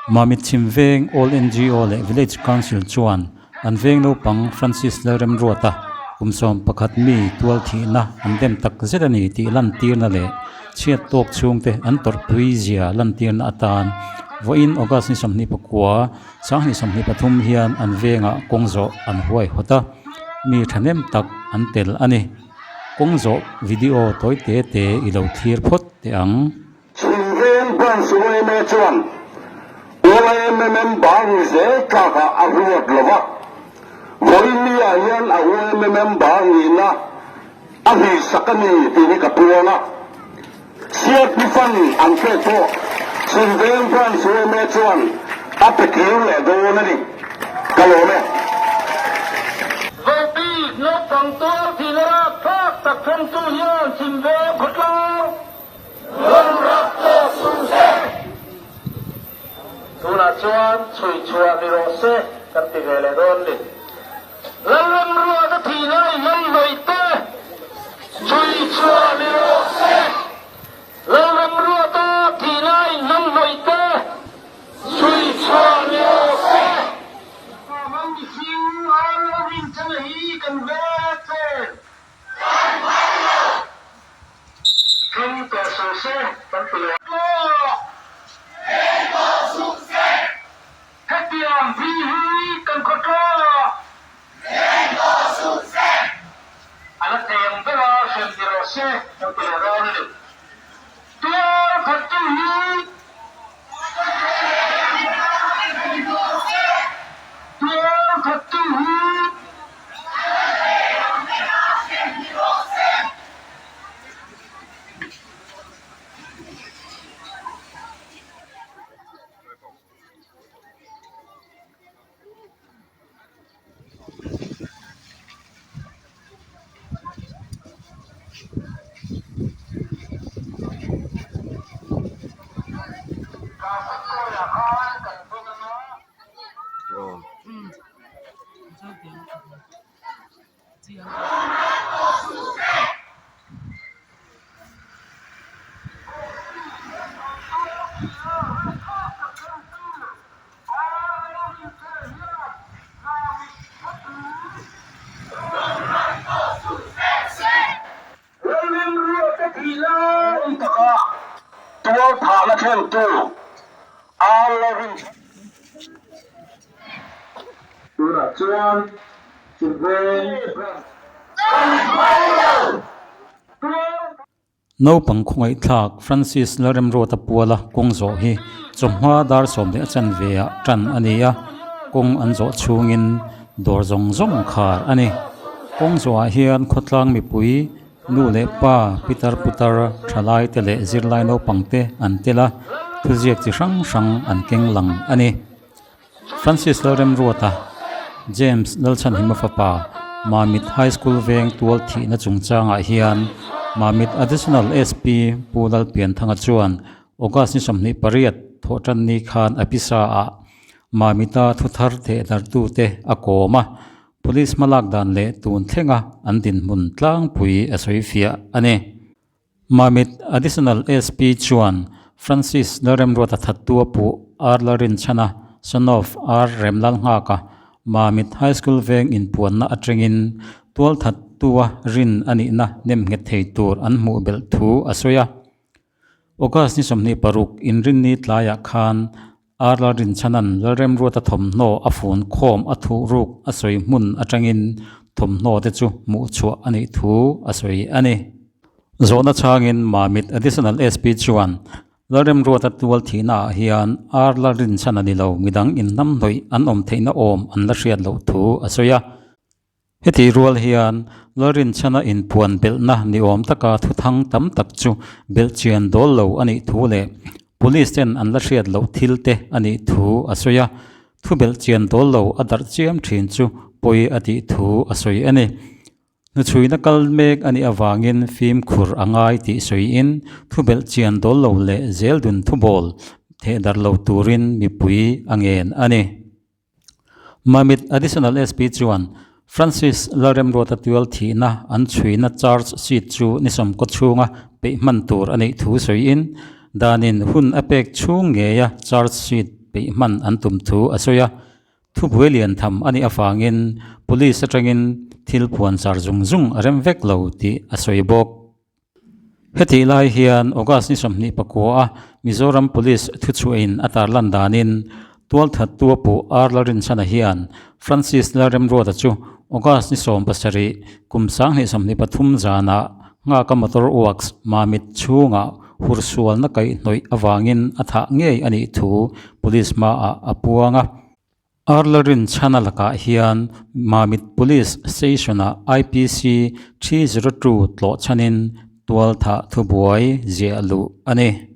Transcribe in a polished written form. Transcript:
Mamit chhim veng All NGO leh Village Council chuan an veng naupang Francis Lalremruata kum 11 mi tual thihna an dem tak zet a ni tih lantirna leh chhiat tawk chhungte an tawrhpui zia lantirna atan vawiin August ni 29 2023 hian an vengah kawng zawh an huaihawt a, mi thahnem tak an tel a ni. Kawng zawh video tawi te te i lo thlir phawt teh ang. Chhim veng Branch yma chuan yma member ni zel tlakah a ruat lo va, vawinia hian a yma member nihna a hlihsak a ni tih hi ka puang a. CFP Fund an pek pawh Chhim veng Branch yma chuan a pe kir leh dawn a ni. Ka lawm e. Vopi naupang tuar thihna rapthlak tak thlengtu hian Chhim veng khawtlang Lawmrak tawh suh se. Tunah chuan chhui chhuah ni rawh se kan ti ve leh dawn ni. Lalramruata thihna i hnamhnawih te chhui chhuah ni rawh se. Lalramruata thihna i hnamhnawih te chhui chhuah ni rawh se. Ramang mihring ar lo rinchana hi kan ve che. Thleng tawh suh se kan ti leh tawh. Thleng tawh suh se. Hetiang thi hi kan khaw tlawh. Thleng tawh suh se. A la thei ang ber a hrem ni rawh se kan ti leh dawn a ni. Tual khattu hi. Tual khattu hi. Lalrinruate thih lai taka tualthahna thlentu Arla Rinchhan. Tunah chuan Chilveng Branch. Naupang khawngaihthlak Francis Lalremruata puala kawng zawh hi chawhma dar sawm leh a chanve ah tan a ni a, kawng an zawh chhungin dawr zawng zawng khar a ni. Kawng zawhah hian khawtlang mipui nu leh pa pitar putar thalai te leh zirlai naupang te an tel a, thuziak chi hrang hrang an keng lang a ni. Francis Lalremruata, James Lalchhanhima fapa, Mamit High School veng tual thihna chungchangah hian Mamit Additional SP Pu Lalpianthanga chuan August ni 28 thawhtanni khan a pisa-ah Mamita thuthar thehdartute a kawm a, Police hmalak dan leh tun thlenga an dinhmun tlangpui a sawifiah a ni. Mamit Additional SP chuan Francis Lalremruata thattu a puh R Lalrinchhana, son of R Remlalnghaka, Mamit High School veng inpuanna atangin tual thattua rin a nihna nemnghet thei tur an hmuh belh thu a sawi a. August ni 26 inrinni tlaiah khan R Lalrinchhana'n Lalremruata thawmhnaw a fun khawm a thuh ruk a sawi hmun atangin thawmhnaw te chu hmuh chhuah a nih thu a sawi a ni. Zawhna chhangin Mamit Additional SP chuan Lalremruata tual thihna ah hian R Lalrinchhana ni lo midang inhnamhnawih an awm theihna awm an la hriat loh thu a sawi a. Heti rual hian Lalrinchhana inpuan belhna ni awm taka thuthang tam tak chu belhchian dawl lo a nih thu leh Police ten an la hriat loh thil te a nih thu a sawi a, thu belhchian dawl lo a darh chiam thin chu pawi a tih thu a sawi a ni. Hnuchhuina kal mek a nih avangin fimkhur a ngai tih sawiin thu belhchian dawl lo leh zeldun thubawl thehdarh lo turin mipui a ngen a ni. Mamit Additional SP chuan Francis Lalremruata tual thihna an chhuina charge sheet chu ni sawmkaw chhunga peih hman tur a neih thu sawiin danin hun a pek chhung ngeia charge sheet. peih hman an tum thu a sawi a. Thubuai lian tham a nih avangin police atangin thil phuan char zung zung a rem vek lo tih a sawi bawk. Hetih lai hian August ni 24 a Mizoram Police thuchhuahin a tarlan danin tualthattu a puh R Lalrinchhana hian Francis Lalremruata chu August ni 17 kum 2023 zanah Nghaka Motor Works Mamit chhungah hursualna kaihhnawih avangin a thah ngei a nih thu Police hmaah a puang a. Arlarin chhana lakah hian Mamit Police Station-ah IPC 302 tlawh chhanin tualthah thubuai ziah luh a ni.